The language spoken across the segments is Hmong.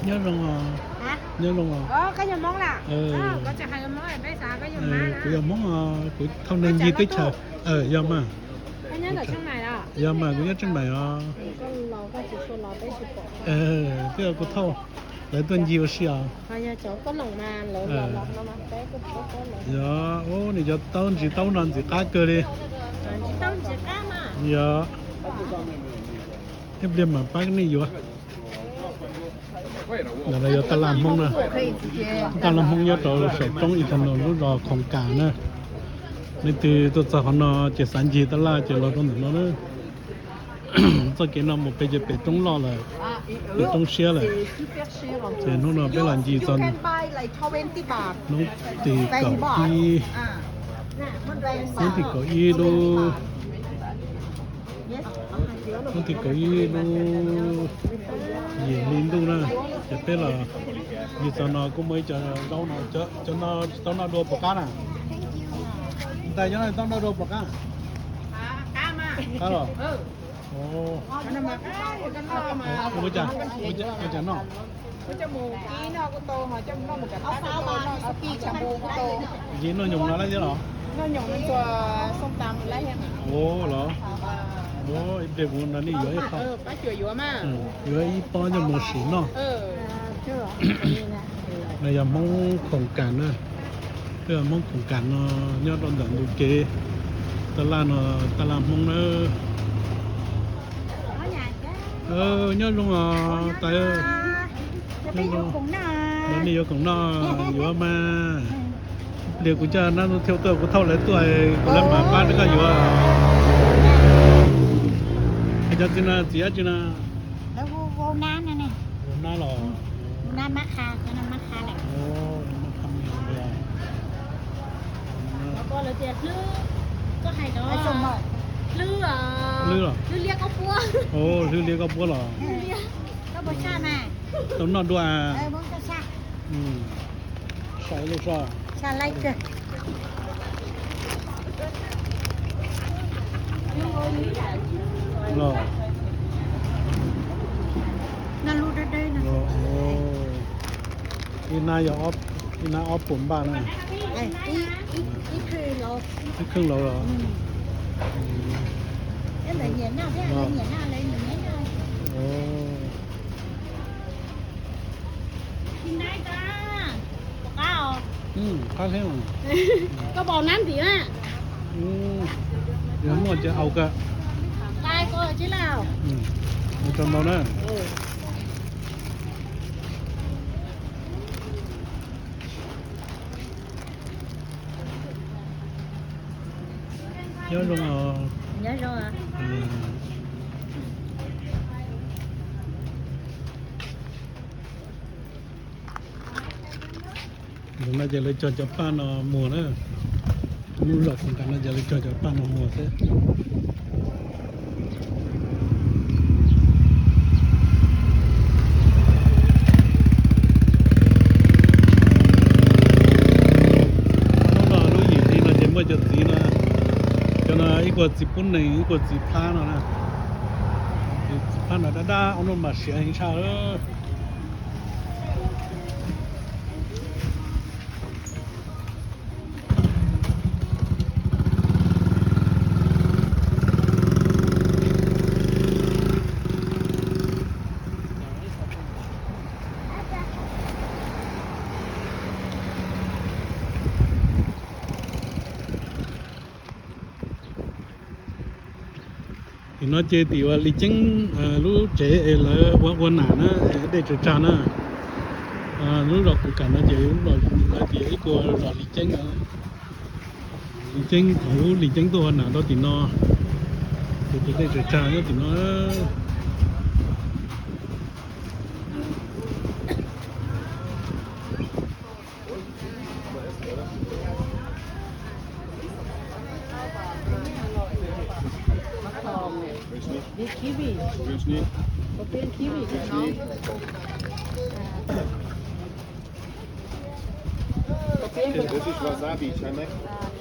Nyob zoo os. Nyob zoo os. Kuv yog Hmoob os, kuv thauj neeg ncig teb chaws. Yog mas. Yog mas, kuv nyob Tseej Maim os. Twb yog kuv thauj lawv tuaj ncig ua si os. Yog, ub, nws cov taub ntsis taub no ntxim qab kawg li. Yog, ib pliag mam pab nej yuav. Ntawm no yog taj laj Hmoob na. Taj laj Hmoob nyob rau saum roob Ib Thas Nos lub zos Khoom Kam na. Leej twg tuaj txog qhov no ces xav ncig taj laj ces los rau ntawm no na. Txoj kev no mus pem ces pem roob loj lawm, pem roob siab lawm. Ces hnub no peb los ncig txog hnub tim kaum ib, hnub tim kaum ib lub, hnub tim kaum ib lub yim hli ntuj na, ces peb los ncig txog no kuj muaj ib co zaub no, cov no tsis tau noj dua puas qab na? Ntais cov no tau noj dua puas qab? Qab los? Ua cas noj? Ces noj nyoos no lawm thiab los? Ua los? Ib pliag kuv nrog nej yuav ib qho, yuav ib pob coj mus sim noj. No yog Hmoob Khoom Kam na. Peb yog Hmoob Khoom Kam no, nyob rau ntawm ntug kev taj laj no, taj laj Hmoob na. Nyob zoo os tais. Nej yuav khoom noj, yuav mas. Pliag kuv coj nab thiaj tuaj, kuv thauj lawv tuaj, kuv lawv mam pab koj yuav. Cov txiv no txiv dab tsi na? Vau nab los? Hlwb los? Hlwb liab koj puab los? Tau noj dua. Sai lub so. Ib nab yog, ib nab ob puas npaj na. Ib kheej laus los? Qab thiab. Koj pom nab ntim na. Yog muaj ces haus kawg. Ua tsaug ntau na. Nyob zoo os. Ntawm no ces lawv cog cov paj no muag na. Lub zos Khoom Kam no ces lawv cog cov paj no muag xwb. Hnub no lub yim hli no ces muaj cov txiv no, cov no ib kuag txiv pub nees ib kuag txiv plab no na. Txiv plab no dab dab ua luaj mas siav heev tshaj. Tim no ces tim uas Lis Ceeb lub tsev es lawv ua ua nam na, dej tsaws tsag na. Lub zos Khoom Kam no ces lawv tias ib kuag zos Lis Ceeb, Lis Ceeb thaum ub Lis Ceeb tuaj ua nam rau tim no, ces tus dej tsaws tsag nyob tim no.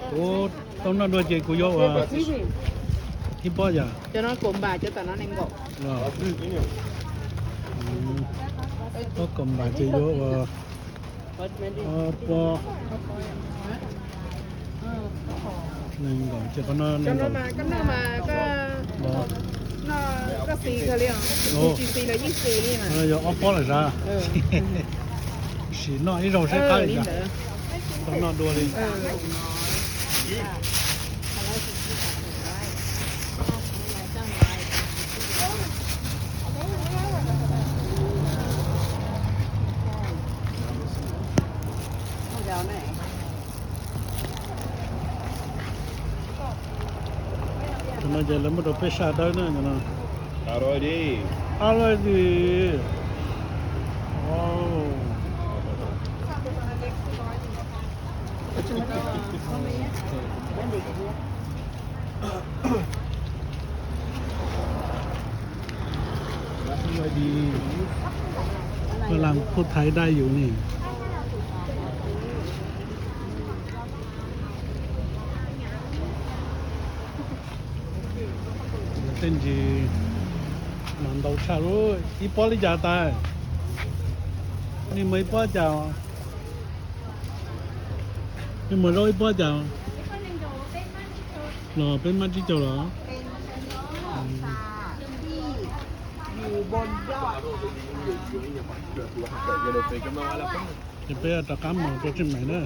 Kuv tau noj dua ces kuv yuav ua ib pob yom. Cov no kaum npam, cov tom no nees nkaum. Los. Pob kaum npam ces yuav ua ob pob nees nkaum ces qhov no nees nkaum. Yog ob pob lawm sas. Sim noj ib zaug seb qab li cas. Tau noj dua li. Cov no ces lawv muab rau peb saj dawb na cov no. Already. Koj lam pub thaiv dab yus ni. Tej ntsis mas ntau tshaj lub ib pob li cas tas. Nej muag ib pob cas? Nej muag zaub ib pob cas? Los peb mab tsib caug los? Ces peb rov qab mus rau tseem meem na.